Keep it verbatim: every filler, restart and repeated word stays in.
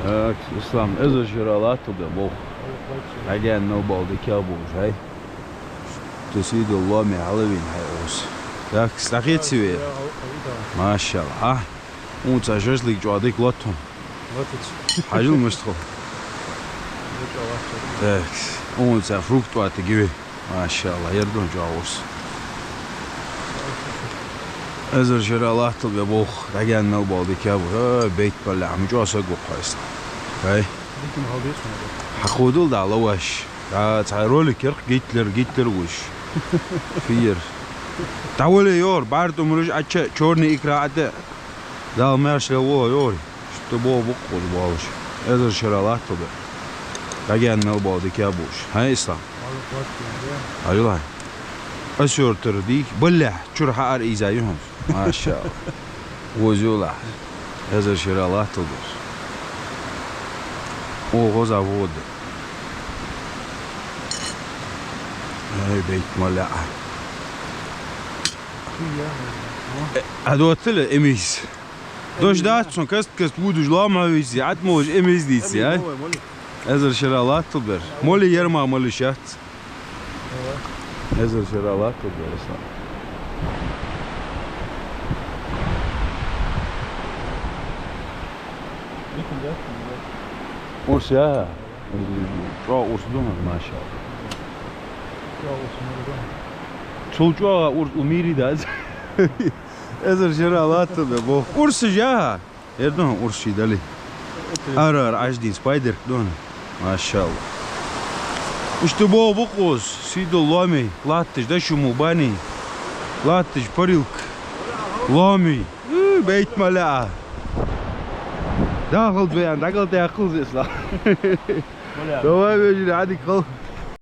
Так, Ислам, эзар шера латталда болх. ДӀагаьнна мел бола дика болаш, хӀай. Ту сийдола лоаме хьалвийна хьай укхаза. Так, стӀахеций вай? Машалла, а? Унца шашлык чӀоагӀа дика латт хьона. Хьажал мишта хул. Так, унца фрукт оттаргья вай. Машалла, ер ду хьона чӀоагӀа урс. Эзар шера латталба болх, дӀагаьнна мел бола дика болаш. Э, бейт баллахь, мича саг ва хьо, Ислам? ХӀай. Хьахудал да лаваш. Да, цхьа ролик яр-кх Гитлер, Гитлер вуш. Фиер. ДӀавала йоагӀар, бӀарга тӀумраш Ӏача, чёрный икра Ӏата. Дала маьрша лелва йоагӀар. Иштта бо букъ уж болаш. Эзар шера латталба. ДӀагаьнна мел бола дика болаш. ХӀай, Ислам? Хьажал хьай. Ас йортар дий? Баллахь, чура хьаарайза юхьанца. Машалла. Вовзаш йолахь. Эзар шера латталба. О, гӀоза вода. Ай, бейт малаӀа. Э, а доттал эмис. Дош дац хьона каст-каста вудаш лоам хьо вийци, Ӏатмовш эмис дийци, а? Эзар шера латталба. Моли ярма мали шац. Эзар шера латталба, Ислам. Урс я? ЧӀоагӀа урс ду хьона, машалла. Цул чӀоагӀа урс укх мире дац. Эзар шера латталба болх. Урс я? Ер ду хьона урс ший дале. Ара-ара Ӏаждин спайдерг ду хьона. Машалла. Иштта бо букъ укхаза, сийдола лоаме, латташ дошув мо бани, латташ парилка, лоаме. Э, бейт малаӀа. Дахалда веан, дӀакъалдаьккхалза, Ислам. Давай, вежарий, Ӏадика хила.